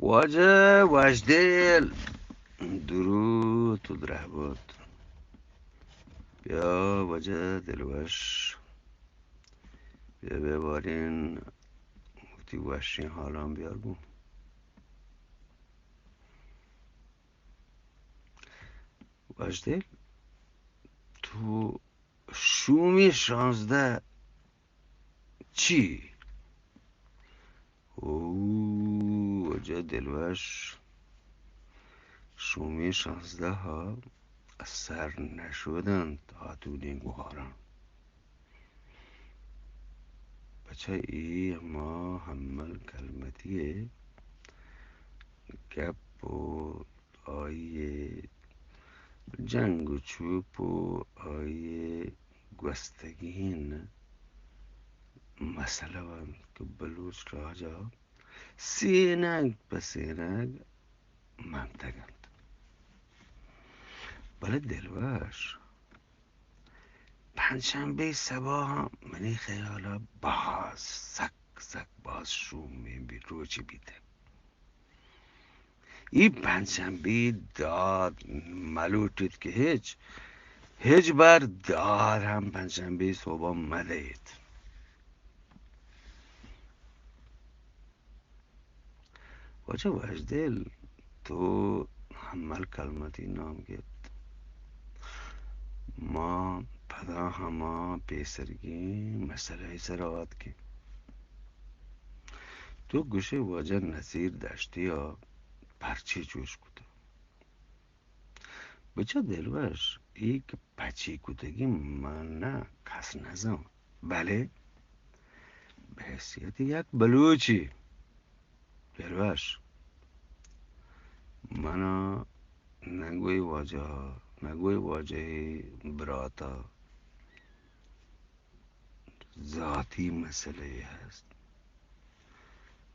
واجہ وشدل، دروت و درہبت. بیا واجہ دلوش، بیا، بیا بارین وتی وشیں حالاں بیار گوں. وشدل، تو شومی شانزدہ چی؟ او واجہ دلوش، شومی شانزدہ ءَ سر نہ شودنت آتونیں گوہاراں. پچا اے ہما حمل کلمتی ءِ گپ و آئی ءِ جنگ و چوپ و آئی ءِ گوستگیں مسئلہ انت کہ بلوچ راج ءَ سینگ پہ سینگ منتگ انت. بلے دلوش، پنجشنبے سباہ ءَ منی خیال ءَ باز سک، سک باز شومیں بی-، روچے بیتگ. اے پنجشنبے داد مہ لوٹیت کہ ہچ، ہچ بر داد ہم پنجشنبے سہب ءَ مہ دئیت. واجہ وشدل، تو حمل کلمتی نام گپت. ما پدا ہما پیسرگیں مسئلہ ءِ سرا آتکیں. تو گوشے واجہ نصیر دشتی ءَ پرچے چوش کتگ؟ بچا دلوش، اے کہ پچی کتگی من نہ کس نزان، بلے بحیثیت یک بلوچی دلوش، منا نگوئی واجہ، نگوئی واجہ براتا ذاتی مسئلہ ہست،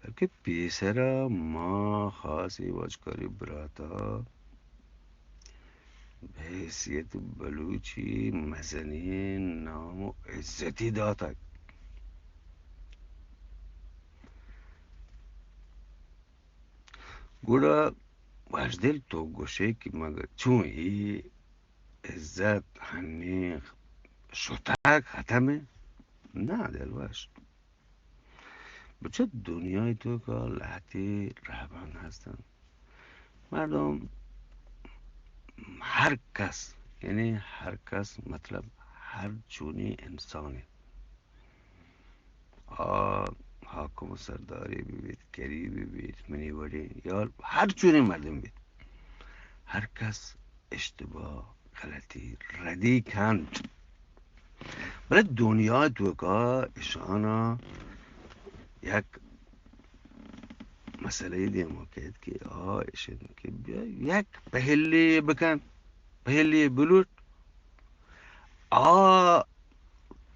بلکہ پیسرا ما خاص اے واجکاری براتا بہ حیثیت بلوچی مزنیں نام و عزتی داتگ. گڑا وشدل تو گوشے کہ مگر چون اے عزت ہنی شتگ ختم انت؟ نہ دلوش. بچہ دنیای توکا لہتے رہبند ہستن. مردم ہر کس، یعنی ہر کس مطلب ہر چونی انسانے، آ حاکم و سردارے بہ بیت، گریبے بہ بیت، منی وڑیں یا ہر چونیں مردم بیت، ہر کس اشتباہ، غلطی، ردی کنت. بلے دنیا توکا اشانا یک مسئلہ دیما کیت کہ آ اش انت کہ بیا یک پہلی بکن، پہلی بلوٹ، آ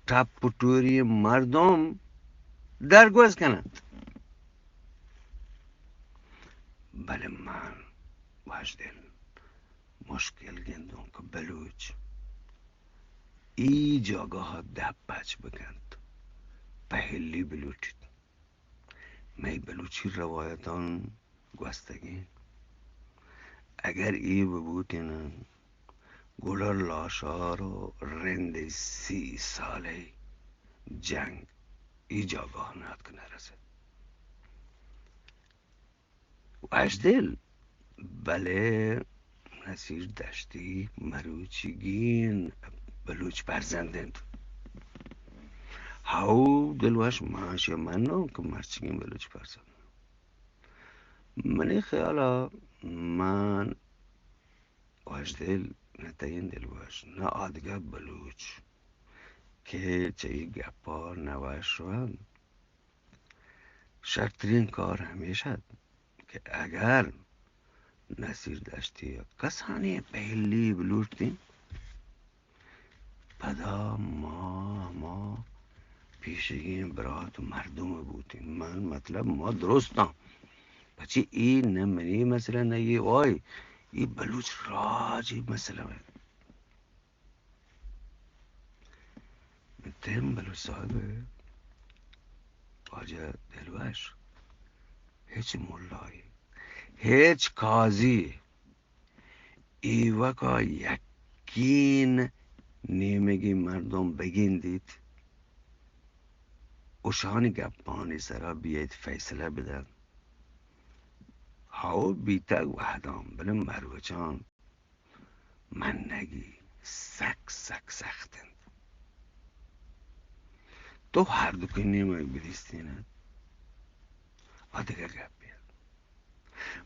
ٹپ و ٹوری مردم درگوز کننت. بلے من وشدل مشکل گندوں کہ بلوچ ای جاگہ دپ پچ بکنت، پہلی بلوٹیت. مئے بلوچی روایتان گوستگیں، اگر اے ببوتینن، گڑا لاشار و رند سی سالے جنگ ای جاگاہ ناتک نرسد. وشدل، بلے نصیر دشتی مروچیگین بلوچ فرزند انت. ہاو دلوش، من شے منوں کہ مرچیگین بلوچ فرزند. منی خیالا من وشدل، نہ تئین دلوش، نہ آدگہ بلوچ کہ چہ اے گپا نہ وش وانت. شرترین کار ہمیش ات کہ اگر نصیر دشتی ء کسانیں پہلی بلوٹتیں، پدا ما ہما پیشگیں برات و مردم بوتیں. من مطلب ما درستاں. پچی اے نہ منی مسئلہ، نہ اے آئی، اے بلوچ راج ء مسئلہ انت. مترم بلوچ صاحب، واجہ دلوش، ہچ ملائی، ہچ قاضی ایوکا یکین نیمگی مردم بگندیت، اشانی گپانی سرا بیایت فیصلہ بدن. ہاو بیتگ وہدان، بلے مروچان منگی سک سک سخت انت. تو ہر دو کہ نیمگ بدیستین ات، آ دگہ گپے ات.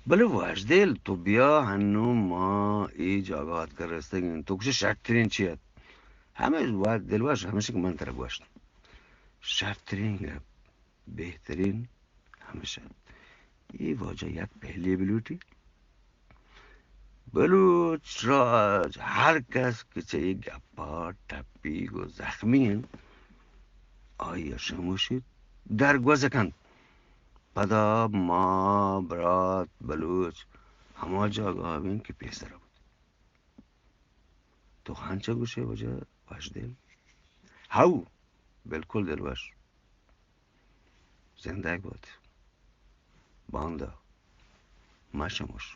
بلے وشدل، تو بیا ہنو ما اے جاگہ آتکہ رستگیں. تو گوشے شرترین چی ات؟ ہمے وت دلوش، ہمیش کہ من ترا گوشت. شرترین گپ، بہترین ہمیش ات. اے واجہ یک پہلے بلوٹی. بلوچ راج ہر کس کہ چہ اے گپا ٹپیگ و زخمی انت، آئی ء شموشیت، درگوز کنت. پدا ما برات بلوچ ہما جاگہ ء بیں کہ پیسر بوت. تو ہنچ گوشے واجہ وشدل؟ ہو، بالکل دلوش. زندگ بات. باندا ما شموش.